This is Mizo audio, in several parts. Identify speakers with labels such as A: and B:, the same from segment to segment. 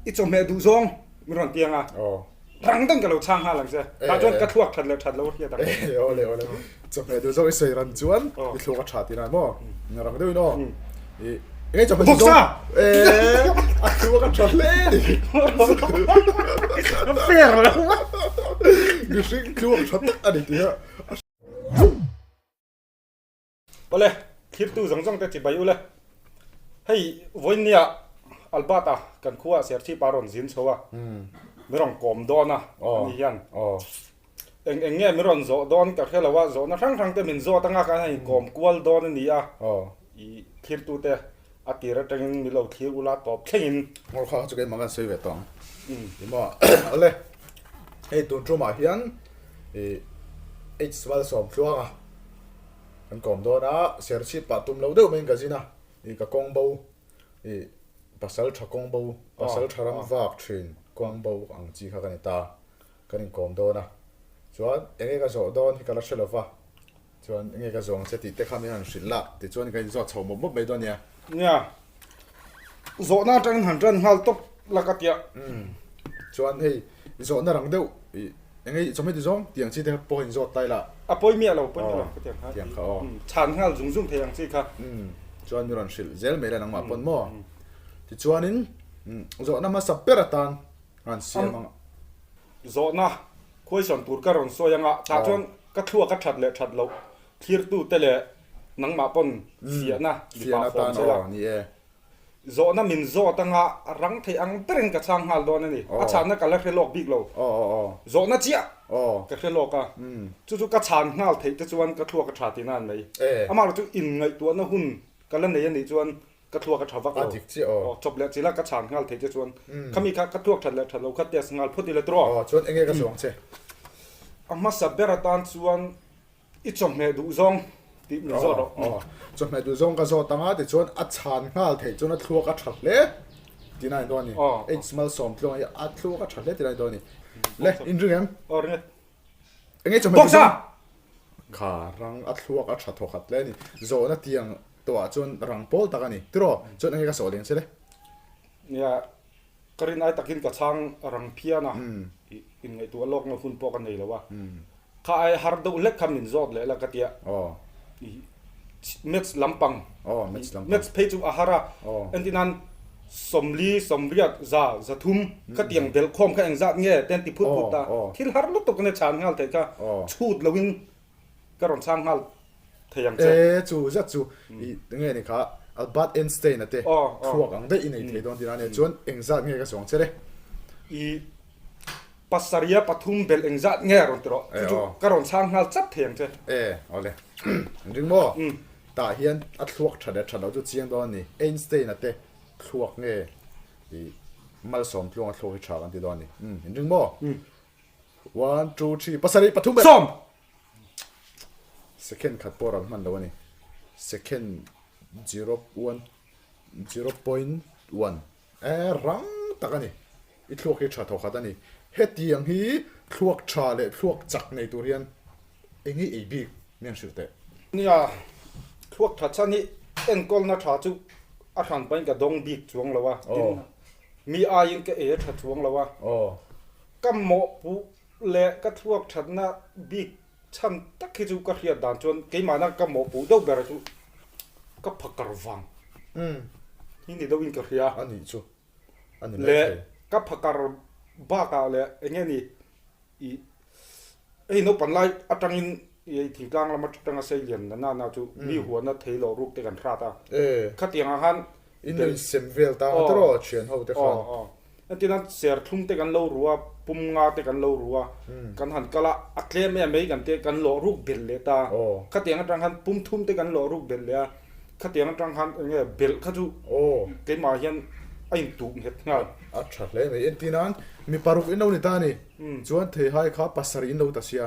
A: I chawhmeh duh zawng min rawn ti ang a, rang deuhin ka lo chhang nghal ang che. Tah chuan ka thluak that leh that lo a hriat ang.
B: Awle awle. Chawhmeh duh zawng i sawi ran chuan i thluak a tha tih na maw? Rang deuhin aw. I enge chawhmeh duh zawng? A thluak a tha hle a ni.
A: A fair lo.
B: Mihring thluak tha tak a ni tih a.
A: Awle, thlirtu zawng zawng te chibai ule. Hei vawinia Albert-a kan khua Serchhip a rawn zin chho a, mi rawn kawm dawn a ani hian. Eng eng nge mi rawn zawh dawn ka hre lo a, zawhna hrang hrang te min zawt anga kan han inkawm kual dawn a ni a, i thlirtu te a tir atangin mi lo thlir ula tawp thlengin.
B: Ngaw kha chu keimah kan sawi ve tawh ang. Emaw awle, hei tun tumah hian i H Malsawmtluanga Kan kawm dawn a, Serchhip pah tum lo deuh maiin ka zin a, ih ka kawng bo, ih pasal tha kawng bo, pasal tha ram vak thin kawng bo ang chi kha ka ni ta, kan inkawm dawn a, chuan enge ka zawh dawn hi ka la hre lo va, chuan enge ka zawng che tih te kha min han hrilh la, tichuan ka inzawt chho mawp mawp mai dawn nia.
A: Nia, zawhna atangin han ran nghal tawp la ka tia.
B: Umm, chuan hei zawhna rang deuh ih Eng nge chawhmeh ti zawng tiang chi te pawh in zawt tai lah.
A: A pawi miah lo, pawi miah lo ka tiang kha. Tiang kha aw. Chhan nghal zung zung thei ang chi kha.
B: Chuan mi rawn hrilh zel mai la nangmah pawn maw. Tichuanin zawhna hmasa ber atan rawn siam ang.
A: Zawhna question tur ka rawn sawi anga tah chuan ka thluak a that leh that loh thlirtu te leh nangmah pawn fiahna mipa fawm che la.
B: Ni e.
A: Zawhna min zawt anga rang thei ang berin ka chhang nghal dawn a ni. A chhanna ka la hre lawk bik lo. Zawhna chiah ka hre lawk a. Chu chu ka chhan nghal theih te chuan ka thluak a tha tihna an mai. Amah chu inngaihtuahna hun ka la nei a nih chuan ka thluak a tha vak lo. Chawp leh chila ka chhan nghal theih te chuan khami kha ka thluak that leh that lo kha test nghal phawt ila tawh.
B: Chuan enge ka zawng che?
A: A hmasa ber atan chuan I chawhmeh duh zawng tih min zawt rawh.
B: Aw, chawhmeh duh zawng ka zawt ang a, tichuan a chhan nghal theih chuan a thluak a tha hle tih a ni dawn a ni. H Malsawmtluang hi a thluak a tha hle tih a ni dawn a ni. Le, in ring em?
A: Aw, ring e.
B: Enge chawhmeh duh zawng? Kha, rang a thluak a tha thaw khat hle a ni. Zawhna tiang tawhah chuan rang pawl tak a ni. Tiraw, chuan enge ka sawh leng che le?
A: Nia, ka rin ai takin ka chhang rang phian a, inngaihtuah lawkna hun pawh ka nei lo a. Kha ai har deuh hlek kha min zawt leh la ka tia. Maths lampang. Maths phei chu a har a. Entirnan sawmli, sawmriat, za, zathum kha tiang belh khawm kha engzat nge te an ti phut phut ta. Thil har lutuk ania chhan nghal theih kha chhut loin ka rawn chhang nghal thei ang che.
B: E chu zat chu i nge ni kha Albert Einstein a te thluak ang daih i nei thei dawn tihna ania chuan engzat nge ka chuang che le.
A: I Pasaria pathum belh engzat nge rawn ti rawh, chu chu ka rawn chhang nghal chat thei ang che.
B: E, awle. An ring maw? Tah hian a thluak that leh that loh chu chiang dawn a ni. Einstein-a te thluak nge i Malsawmtluanga thluak hi tha kan ti dawn a ni. In ring maw? One, two, three, pasarih pathum belh.
A: Sawm!
B: Second khat pawh rawn hman lo a ni. Second zero one, zero point one. E, rang tak a ni. I thluak hi tha thawkhat a ni. Hetiang hi thluak tha leh thluak chak nei tur hian eng i ei bik mi an hrilh teh?
A: Nia, thluak tha chhan hi enkawlna tha chu a hran pahin ka dawng bik chuang lo a, tin mi aiin ka ei a tha chuang lo a. Ka mawhpuh leh ka thluak thatna bik chhan tak hi chu ka hriat dan chuan keimahna ka mawhpuh deuh ber chu ka phakar vang hi ni deuhin ka hria.
B: A nih chu. A ni mai
A: Leh
B: thei.
A: ka phakar bakah leh eng nge ni i hei naupang lai atangin i hei thingtlang lam atanga sei lian na na chu mi huana thei loh ruk te kan hrat a. Khatiangah khan
B: In lo insem vel ta ang tawh thian ho te khan.
A: Aw aw. Entirna serthlum te kan lo ru a, pum nga te kan lo ru a, kan han kal a, a tlem em mai kan tia kan lawh ruk belh leh ta. Khatiang atang khan pum thum te kan lawh ruk belh leh a, khatiang atang khan eng nge belh kha chu keimah hian a intuh nghet nghal.
B: A tha hle mai. Entirnan mi paruk in lo ni ta a ni. Chuan theihai kha pasarih in lo ta sia.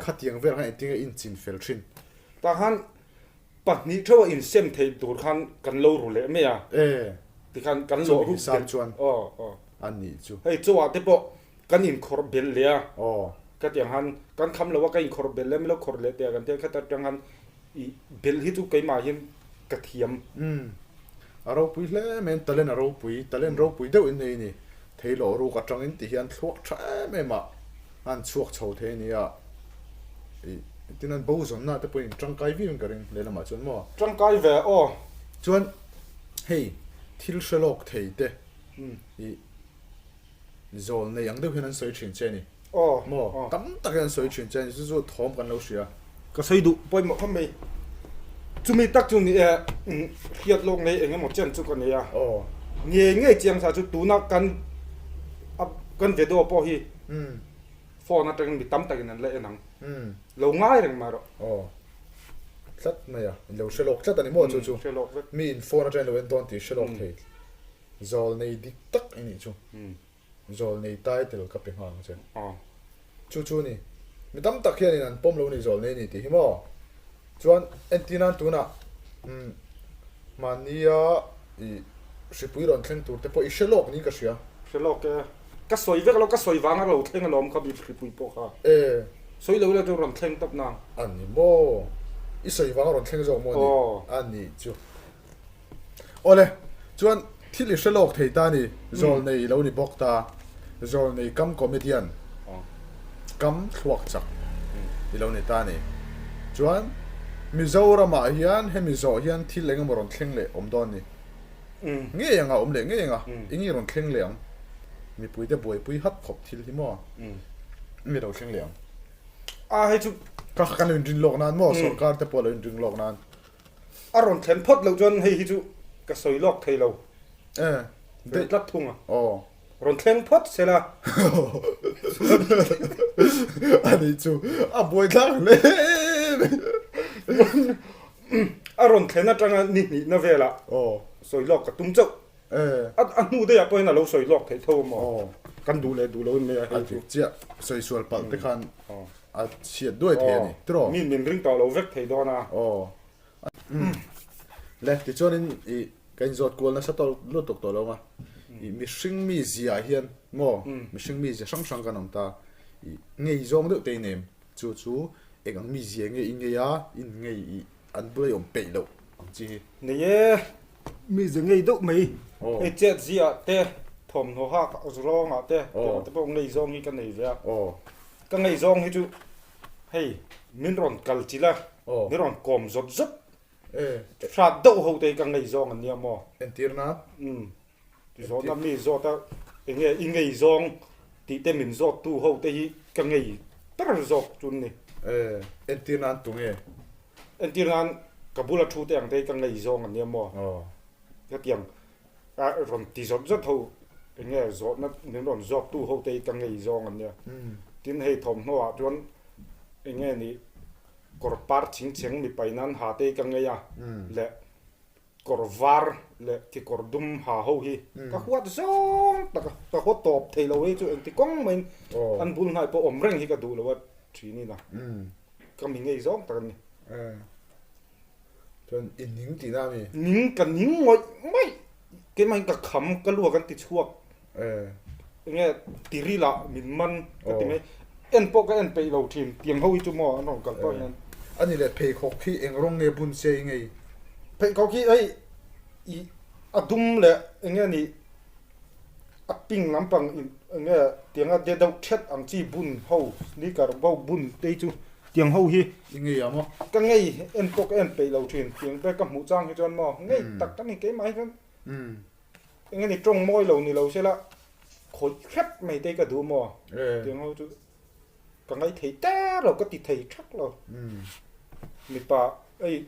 B: Khatiang vel khan engtin nge inchin fel thin.
A: Tah khan Pahnih theuh a insem theih tur khan kan lo ru leh mai a.
B: E.
A: Tikhan kan lawh ruk
B: belh. Chuan.
A: Aw aw.
B: A nih chu.
A: Hei chawah te pawh kan inkhawrh belh leh a.
B: Aw.
A: Ka ti ang khan kan kham lo a ka inkhawrh belh leh milo khawrh leh teh a kan ti a khata tang khan i belh hi chu keimah hian ka thiam.
B: Umm. A ropui hle mai an talent a ropui talent ropui deuh in nei a ni. Theilawh ruk atangin ti hian thluak tha em em ah an chhuak chho thei a nia. Ih tin an bo zawnna te pawhin tangkai viau in ka ring lehlamah chuan maw?
A: Tangkai ve aw.
B: Chuan hei thil hre lawk thei te ih zawl nei ang deuh hian an sawi thin che a ni.
A: Aw.
B: Maw? Tam tak hian an sawi thin che a ni chu chu thawm kan lo hria.
A: Ka sawi duh pawimawh khawp mai. Chumi tak chu ni e, hriat lawk nei eng emaw chen chu ka nei a.
B: Aw.
A: Ngei ngei chiang sa chu tuna kan kan video pawh hi phone atangin mi tam takin an la en ang. Lo ngai reng mai rawh.
B: Aw. Tlat mai a, in lo hre lawk tlat a ni maw chu chu.
A: Hre lawk vek.
B: Mi in phone atangin lo en dawn tih hre lawk thei. Zawl nei dik tak i nih chu. Zawlnei title ka pe nghal ang che. Chu chu ni. Mi tam tak hianin an pawm lo ni zawlnei ni tih hi maw? Chuan entir nan tunah umm mahnia i hripui rawn thleng tur te pawh i hre lawk niin ka hria.
A: Hre lawk e. Ka sawi vek lo, ka sawi vanga lo thleng alawm kha bik hripui pawh kha.
B: E.
A: Sawi lo ila chu rawn thleng tawp nang.
B: A ni maw? I sawi vanga rawn thleng zawk maw ni? A ni chu. Awle, chuan thil i hre lawk thei ta ni, Zawlnei i lo ni bawk ta, Zawlnei kam comedian, kam thluak chak i lo ni ta ni. Chuan Mizoramah hian hemi zawh hian thil eng emaw rawn thleng leh awm dawn ni? Ngei anga awm leh ngei anga, eng nge rawn thleng leh ang? Mipuite buaipui hat khawp thil hi maw? Eng nge lo thleng leh ang?
A: A hei chu.
B: Ka kan lo inring lawk nan maw? Sorkar te pawh a lo inring lawk nan.
A: A rawn thlen phawt loh chuan hei hi chu ka sawi lawk thei lo.
B: Eh,
A: daih tlat thung a.
B: Aw.
A: Rawn thleng phawt se la.
B: A nih chu a buai thlak hle mai.
A: A rawn thlen atanga ni hnihna velah
B: Aw.
A: sawi lawk ka tum chauh.
B: Eh.
A: A a hnu daihah pawhin a lo sawi lawk theih tho a maw?
B: Aw.
A: Kan duh leh duh loin mai a hei chu.
B: A dik chiah, sawi sual palh te khan A chhiat duai thei a ni, tiraw?
A: Mi min ring tawh lo vek thei dawn a.
B: Aw. Le, tichuanin i ka inzawt kual nasa tawh lutuk tawh lo ang a. I mihring mi ziah hian maw, mihring mi zia hrang hrang kan awm ta. I ngei zawng deuh te i nem. Chu chu eng ang mi zia nge i ngei a, i ngei i an bula i awm peih loh ang chi hi.
A: Nei e, mi zia ngei deuh mai. Hei chet ziah te, thawmhnaw hak rawngah te, te pawh ngei zawng hi ka nei ve a. Ka ngaihzawng hi chu hei min rawn kal chilh a, min rawn kawm zawt zawt hrat deuh ho te hi ka ngaihzawng an nia maw?
B: Entir nan?
A: Umm, zawhna mi zawt a, enge i ngaihzawng tih te min zawt tu ho te hi ka ngei ber zawk chu an ni.
B: E, entir nan tunge?
A: Entir nan ka bula thu te ang te hi ka ngaihzawng an nia maw? Hetiang A rawn ti zawt zawt ho eng nge zawhna min rawn zawk tu ho te hi ka ngei zawng an nia. Tin hei thawmhnaw ah chuan eng nge ni kawr par ching cheng mipai nan ha te hi ka ngei a leh kawr var leh kekawr dum ha ho hi ka huat zawng tak a, ka haw tawp thei lo hei chu engti kawng maiin an bul hnai pawh awm reng hi ka duh lo a thin in a ka mi ngei zawng tak an ni.
B: Chuan i ning tihna a mi?
A: Ning ka ning ngawih ngawih. Keimah in ka kham ka luak an ti chhuak.
B: Eh.
A: Enge tiril ah min man ka ti mai. En pawh ka en peih lo thin. Tiang ho hi chu maw an rawn kal pawh hian.
B: A ni leh pheikhawk hi eng rawng nge bun che i ngei?
A: Pheikhawk hi hei i a dum leh enge ni a pink lampang in enge tianga de deuh thet ang chi bun ho sneaker ho bun te hi chu Tiang ho hi.
B: I ngei ang aw.
A: Ka ngei en pawh ka en peih lo thin. Tiang te ka hmuh chang hi chuan maw ngei tak ka ni keimah hi chuan eng nge ni tawng mawi lo ni lo sela khawih hrep mai te hi ka duh maw. Tiang ho chu ka ngaih thei ter lo ka ti thei thak lo. Mipa ei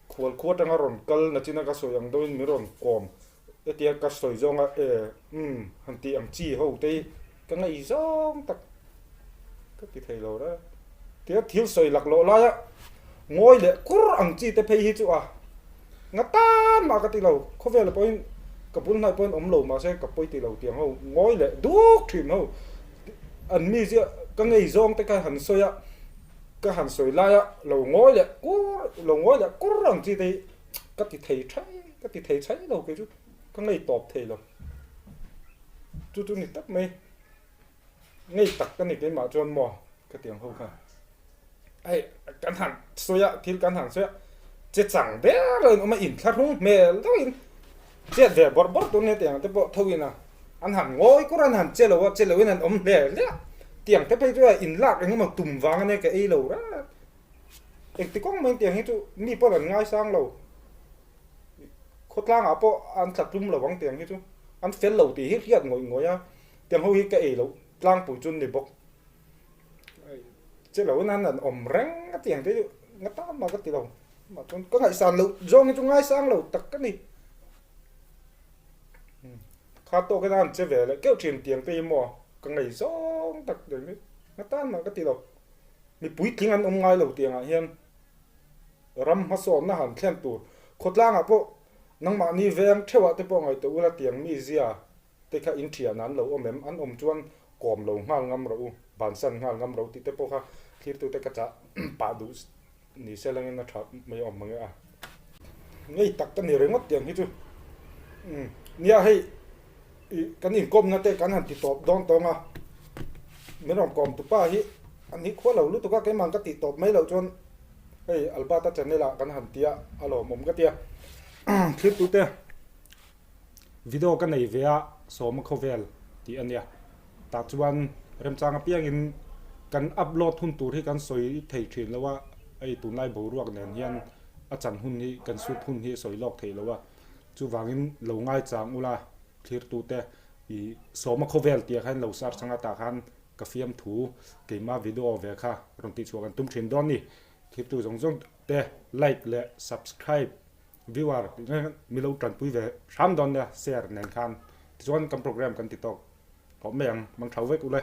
A: khual khua atanga rawn kal na china ka sawi ang deuhin min rawn kawm hetia ka sawi zawnga e umm han tih ang chi ho te hi ka ngaih zawng tak ka ti thei lo reng tia thil sawi lak lawh laia ngawi leh kur ang chi te phei hi chu a nga tan mah ka ti lo khawvel pawhin ka bul hnai pawhin awm lo mahse ka pawi ti lo tiang ho ngawi leh duk thin ho an mi zia ka ngei zawng te kha han sawi a. Ka han sawi laia lo ngawi leh kur lo ngawi leh kur ang chi te hi ka ti thei thai ka ti thei chhai lo kei chu ka ngei tawp thei lo. Chu chu ni tak mai ngei tak ka ni keimah chuan maw ka ti ang ho kha. Hei kan han sawi a thil kan han sawi a che chang ber a in awm a inthlahrung hmel deuhin chet ve bawrh bawrh tur nia tiang te pawh tho in a. An han ngawi kur an han che lo a, che loin an awm hle hle a. Tiang te phei chu a inlak eng emaw tum vang ania ka ei lo reng. Engti kawng mai tiang hi chu mi pawn an ngaisang lo. Khawtlangah pawh an tla tlum lo ang tiang hi chu. An fel lo tih hi hriat ngawih ngawih a, tiang ho hi ka ei loh tlangpui chu ni bawk. Che loin an han awm reng a tiang te chu nga tan mah ka ti lo. Mah chuan ka ngaihsan loh zawng hi chu ngaisang lo tak ka ni. Kha tawk in a han che ve leh keuh thin tiang te hi maw ka ngei zawng tak tiang hi nga tan mah ka ti lo. Mi puitling an awm ngai lo tiangah hian ram hmasawnna han thlen tur khawtlangah pawh nangmahni veng theuhah te pawh ngaihtuah ula tiang mi zia te kha in thian an lo awm em? An awm chuan kawm lo nghal ngam rawh u, bansan nghal ngam rawh u tih te pawh kha thlirtute ka chah pah duh ni se langin a tha mai awm mange a. Ngei tak ka ni ringawt tiang hi chu. Umm nia hei ih kan inkawmna te kan han ti tawp dawn tawng a, min rawn kawm tupa hi an hi khua lo lutuk a, keimah ka tih tawp mai loh chuan hei Albert-a channel ah kan han tia a lawmawm ka tia. Thlirtute. Video ka nei ve a, Sawma Khawvel tih a nia. Tah chuan remchang apiangin kan upload hun tur hi kan sawi thei thin lo a, hei tunlai boruak nen hian a chan hun hi kan shoot hun hi a sawi lawk thei lo a. Chuvangin lo ngaichang ula thlirtute ih Sawma Khawvel tih ah khan lo search anga tah khan ka fiamthu keima video ve kha rawn tihchhuah kan tum thin dawn ni. Thlirtu zawng zawng te like leh subscribe Viewer mi lo tanpui ve hram dawn nia share nen khan tichuan kan program kan ti tawk tawh mai ang mang thau vek ule.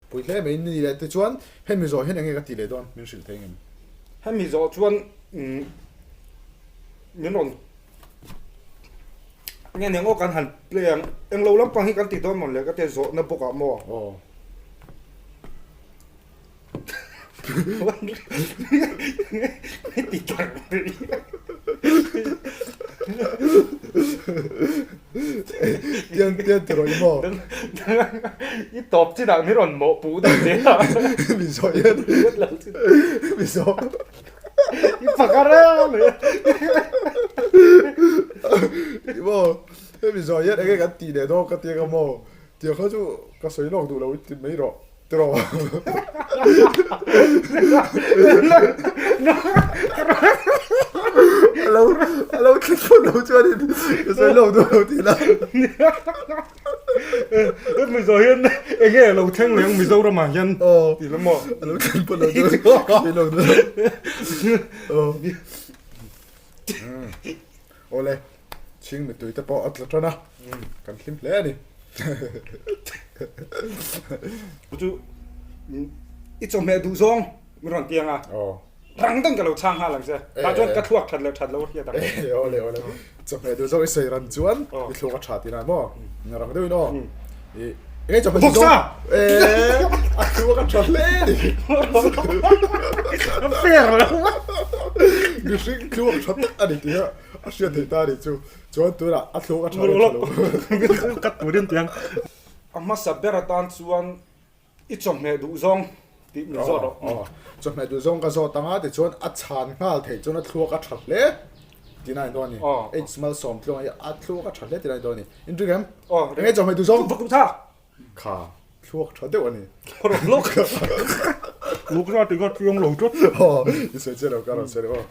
B: Pui hle mai ni leh tichuan hemi zawh hian enge ka tih leh dawn min hrilh thei ngem?
A: Hemi zawh chuan min rawn nge eng aw kan han play ang englo lampang hi kan ti dawn mawn le ka tia zawhna bawk ah maw?
B: Aw.
A: Ti tak
B: Tian tian ti rawh i maw?
A: I tawp chinah min rawn mawh puh deuh zel a.
B: Min zawh hian. Min zawh.
A: I fak a reng mai.
B: I maw? Hei min zawh hian enge kan tih leh dawn ka ti anga maw? Tiang kha chu ka sawi lawk duh lo i ti mai rawh. Tiraw. Alo alo thlen phawt lo chuan in ka sawi lawk duh lo tih la.
A: Mizo hian enge alo thleng leh ang Mizoram ah hian tih la maw.
B: Alo thlen phawt lo chuan ka sawi lawk duh lo. Awle chhing mittui te pawh a tla tan a kan hlim hle a ni.
A: Chu i chawhmeh duh zawng min rawn tiang a rang deuhin ka lo chhang nghal ang che tah chuan ka thluak that leh that lo a hriat ang.
B: Awle awle chawhmeh duh zawng i sawi ran chuan i thluak a tha tih na maw rang deuhin aw i enge chawhmeh duh zawng a thluak a tha hle a ni.
A: A fair lo.
B: Mihring thluak tha tak a ni tih a a hriat theih ta a nih chu. Chuan tunah a thluk a tha reng tha
A: lo. Ka turin tiang. A hmasa ber atan chuan i chawhmeh duh zawng tih min zawt rawh.
B: Aw, chawhmeh duh zawng ka zawt anga tichuan a chhan nghal theih chuan a thluak a tha hle tih na a ni dawn a ni. H Malsawmtluanga hi a thluak a tha hle tih na a ni dawn a ni. Inring em? Enge chawhmeh duh zawng?
A: Vak duh tha.
B: Kha thluak tha deuh a ni.
A: Rawh lawk. Luk ra ti ka tluang lo tlat.
B: Aw, i sawi chiah lo ka rawn sawi lo aw.